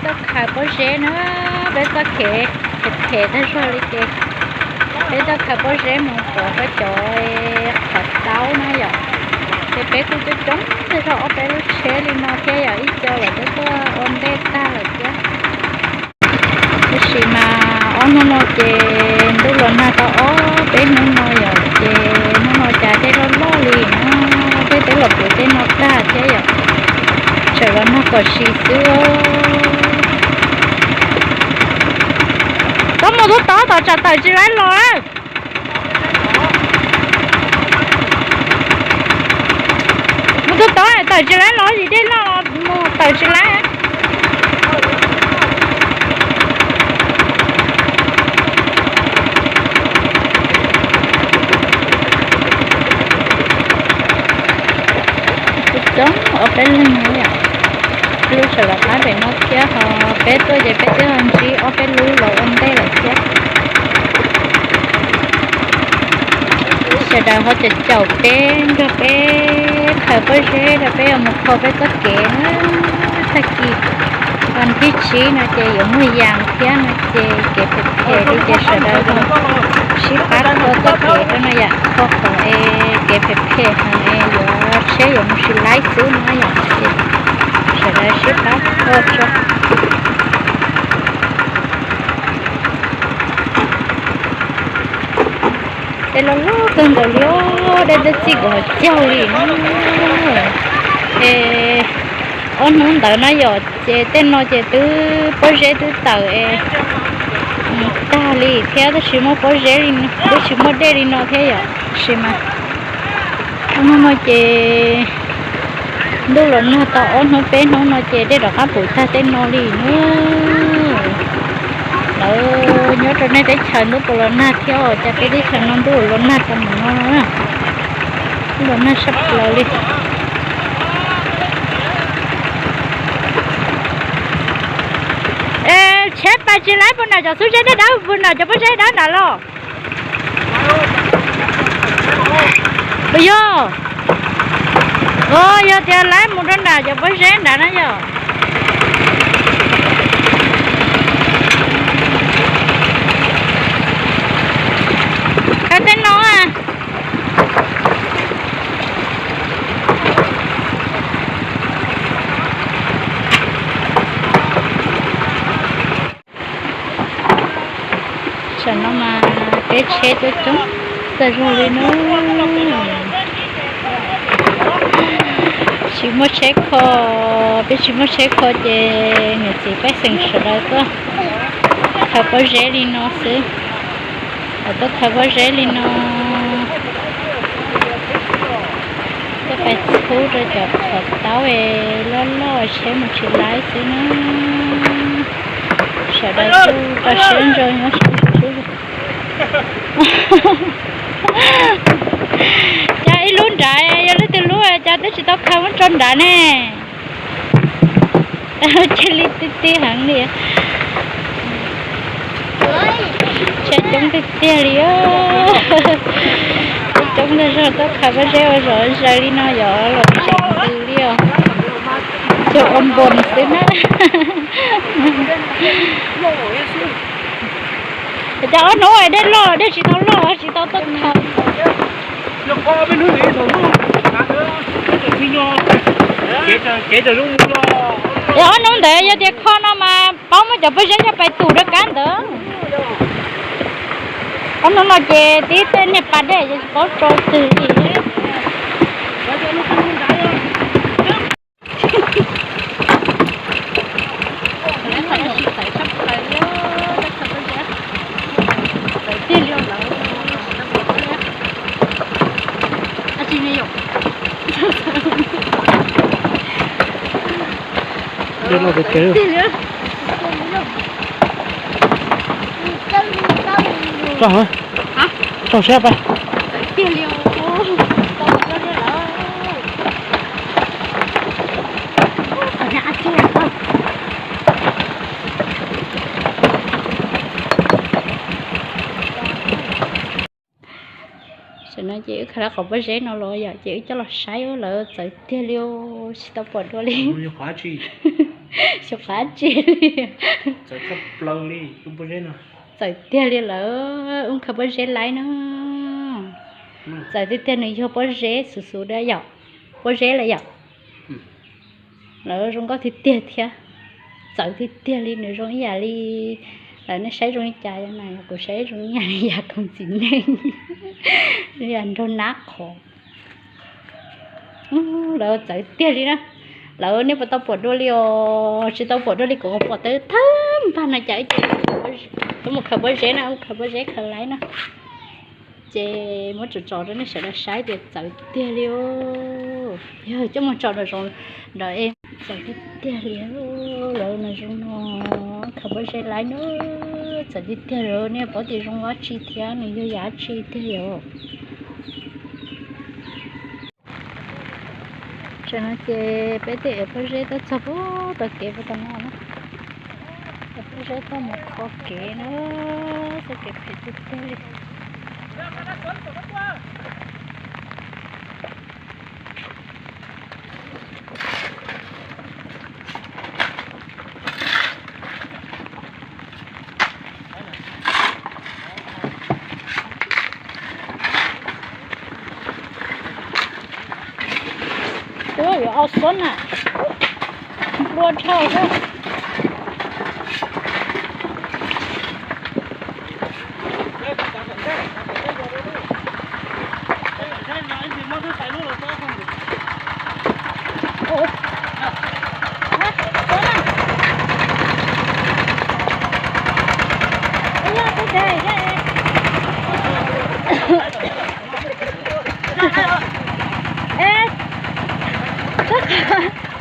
Txoj khaws pob zeb na, peb txoj kev phem phem tag zog li ces peb txoj khaws pob zeb mus pov rau cov qhov taub na yom. Ces peb kuj coob coob tag zog ob peb lub tsheb li no thiab yom, ib co lawv twb tuaj ua ntej tag lawm thiab. Tab sis mas ob hnub no ces ntuj los nag tau ob peb hnub no yom, ces hnub no cas tej loj loj li no, tej twb los puv tej no tag thiab yom. Tseem los nag kom si xwb. Koj mus tub tod tom tsam tawm tsis laib los. Mus tub tod tawm tsis laib los, yim dej loj mus tawm tsis laib. Coob ob peb leeg no yom, lub sawv daws qab pem no thiab ho peb tuaj ces peb twb ho ntsib ob peb lub los ua ntej lawm thiab. Sawv daws ho caum caum peb nrog peb khaws pob zeb rau peb yuav mus kho peb txoj kev na. Tag kis vas thib tsib no ces yuav muaj yas thiab no ces kev phem phem li ces sawv daws ho sib pab kho txoj kev rau no yom, kho qhov es kev phem phem heev es yuav tsheb yuav mus tsis laib xwb no yom, ces sawv daws sib pab kho tso. Tej loj loj kawg nkaus li, dej twb txij nkaus hauv caug li no. Es ob hnub ntawd na yom, ces tej no ces twb pob zeb twb tawm es tag li thiab, tab sis muaj pob zeb li, twb tsis muaj dej li no thiab yom. Tab sis mas ob hnub no ces ntuj los nag tau ob hnub peb hnub no ces dej rov qab puv tag tej no li na. Lawv nyob rau nej teb chaws ntuj puas los nag thiab, cas peb teb chaws no ntuj los nag tau mus no, ntuj los nag sab plaws li. Es tsheb pais tsis laib puas nram cov xub zeb dawb dawb, puas nram cov pob zeb dawb nram los? Puas yog? Yog tias laib mus rau nram cov pob zeb nrad na yom. Khaws tej no. Tam no mas peb tsheb coob coob tag zog li no. Tsis muaj tsheb kho, peb tsis muaj tsheb kho ces niam txiv pej xeem sawv daws tuaj khaws pob zeb li no xwb. Tuaj khaws pob zeb li no, tuaj pais txhub rau cov qhov taub loj loj tsheb mus tsis laib xwb na. Sawv daws kuj tau siab ntso nyob sab nraud. Cas ib lub nrad, yog leej twg lub cas twb tsis tau khaws muab tso nrad ne. Cia li tiag tiag heev li. Tsheb coob tiag tiag li. Tsheb coob tag zog tuaj khaws pob zeb ua zom zaws li no yog los tseem ntws li os. Cog ua npos xwb na. Cas ob hnub dej loj dej tsis tau loj tsis tau tuaj khaws. Es ob hnub ntawd yog tias kho no mas paub muab cov pob zeb coj pais tum rau kab ntawd. Ob hnub no ces tib tej niag pas dej ces tsis paub tso twg li. Dej loj tiag tiag. Tso, tso siab pab. Tam no ces wb khaws lawv qhov pob zeb no los yom, ces wb coj los saib lawv txawv tiag li, tsis tau pom dua li. Xyov qhov tsi li. Txawm tiag li lawm, wb khaws pob zeb laib no. Txawm tiag tiag nws yog pob zeb xus xus da yom, pob zeb lawm yom. Lawv zoo nkauj tiag tiag thiab. Txawm tiag tiag li, nws zoo ib yam li, lawv nej saib zoo li cas na, kuv saib zoo ib yam li yam khoom txiv neej, zoo yam nraug nab qhov. Lawv txawv tiag li na. Lawv nej puas tau pom dua li os? Tsis tau pom dua li, kuv pom tawv thawj npag no cas ib ce. Coj mus khaws pob zeb na, khaws pob zeb khaws laib na. Ces muab tsom tsom rau nej sawv daws saib tias txawv tiag li. Yog coj mus tsom nram zoov nram es txawv tiag tiag li. Lawv no zoo no, khaws pob zeb laib na. Txawv tiag tiag li, nej paub tias zoo dab tsi thiab nws yog yam dab tsi tiag yom. Tam no ces peb twb ev pob zeb tuaj txog puag tom kev puag tom no na. Ev pob zeb tuaj mus kho kev na, txoj kev phem tiag tiag li. Ua yuav au xub na, nplua dhau xwb.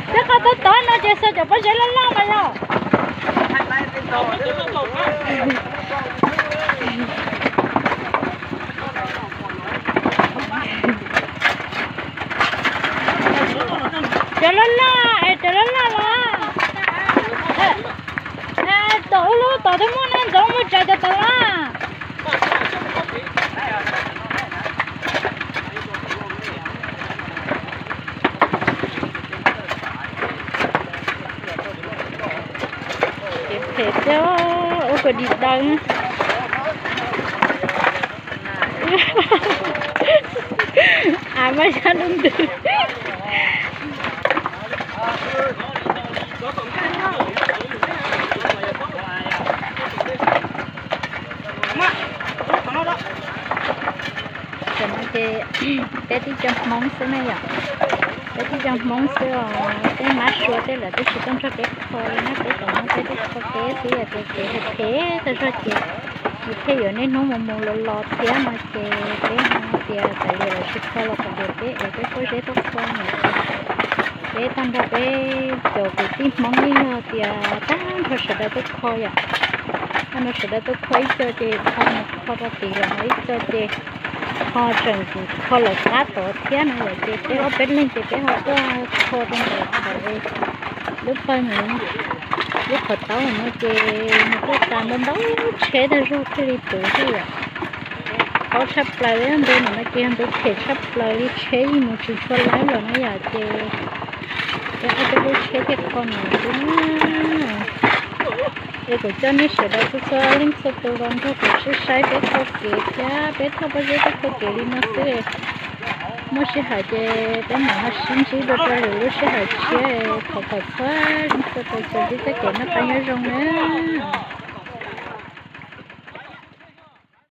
Twb qhov tob tob no ces xav cov pob zeb loj loj mas yog. Cov loj loj es cov loj loj los, tom ub lub tom twb muaj no ntxoov mus tsaws cov tom loj. Kev phem thiab, ua kom dim daws. Av maj yaj lub ntws. Tam no ces peb tib co Hmoob xwb na yom, peb tib co Hmoob xwb os, peb mab sua tej lawv twb tsis tuaj nrog peb kho li na, peb cov Hmoob peb twb kho peb xwb, yog tias kev phem tag zog ces nws thiaj yuav niaj hnub mus mus los los thiab no ces peb ho tias kav liam lawv tsis kho los kav liam peb es peb pob zeb tuaj kho no. Peb tag nrho peb cov kwv tij Hmoob yeej yog tias tag nrho sawv daws tuaj kho yom. Tag nrho sawv daws tuaj kho ib co ces kho mus kho rau tid los ho ib co ces ho tseem kho lawm qab tod thiab no yom, ces peb ob peb leeg ces peb ho tuaj kho rau ntawm lub pawg no, lub qhov taub no ces nws tuaj tas ntau ntau tsheb tag zog thiaj li puv xwb yom. Qaub tshaj plaws li, ntu no ces yog ntu phem tshaj plaws li, tsheb yeej mus tsis tshua laib los na yom, ces peb ob peb lub tsheb thiaj kho no xwb na. Es kuv coj nej sawv daws txhua txhua leej txhua tus los nrog kuv sib saib peb kho kev thiab peb thauj pob zeb peb kho kev li no xwb. Muaj sij hawm ces peb mam ho sib ntsib dua rau lwm lub sij hawm tshiab, thov kom txhua leej txhua tus tsuas ntsib txoj kev noj qab nyob zoo nawb.